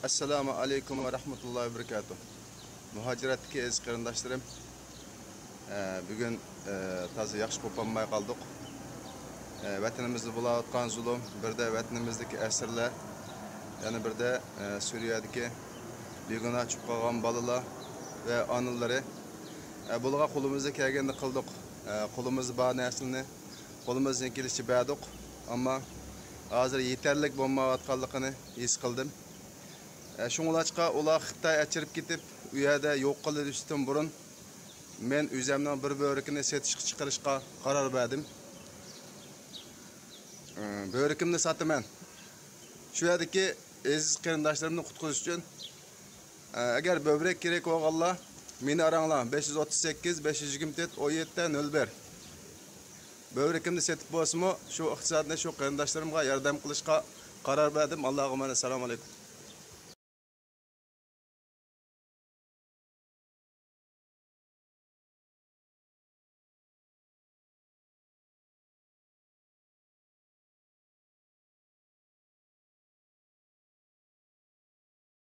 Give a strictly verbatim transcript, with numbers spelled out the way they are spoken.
ئەسسالامۇ ئەلەيكۇم ۋە رەھمەتۇللاھى ۋە بەرىكاتۇھ. مۇھاجىرەتتىكى ئەزىز قېرىنداشلىرىم، ئە، بۈگۈن، ئە، تازا ياخشى قوپالماي قالدۇق. ئە، ۋەتىنىمىزدە بولۇۋاتقان زۇلۇم، بىردە ۋەتىنىمىزدىكى ئەسىرلەر، يەنە بىردە، ئە، سۈرىيەدىكى بىگۇناھ چۈشۈپ قالغان بالىلار ۋە ئانىلىرى. ئە، بۇلارغا قولىمىزدىن كەلگەننى قىلدۇق. ئە، قولىمىزدا بار نەرسىلەرنى قولىمىزدىن كېلىشىچە بەردۇق. ئەمما ھازىر يېتەرلىك بولمايۋاتقانلىقىنى ھېس قىلدىم. ئە، شۇڭلاشقا ئۇلار خىتاي ئەچىرىپ كېتىپ، ئۇ يەردە يوق قىلىۋېتىشتىن بۇرۇن، مەن ئۆزەمنىڭ بىر بۆرىكىنى سېتىشقا چىقىرىشقا قارار بەردىم. ئە، بۆرىكىمنى ساتىمەن. شۇ يەردىكى ئەزىز قېرىنداشلىرىمنى قۇتقۇزۇش ئۈچۈن، ئە، ئەگەر بۆبرەك كېرەك بولغانلار، مېنى ئاراڭلار، بەش يۈز ئوتتۇز سەككىز، بەش يۈز يىگىرمە تۆت، ئون يەتتە، نۆل بىر. بۆبرىكىمنى سېتىپ بولسىمۇ، شۇ ئىقتىسادنى شۇ قېرىنداشلىرىمغا ياردەم قىلىشقا قارار بەردىم. ئاللاغا ئامانەت. سالام ئەلەيكۇم.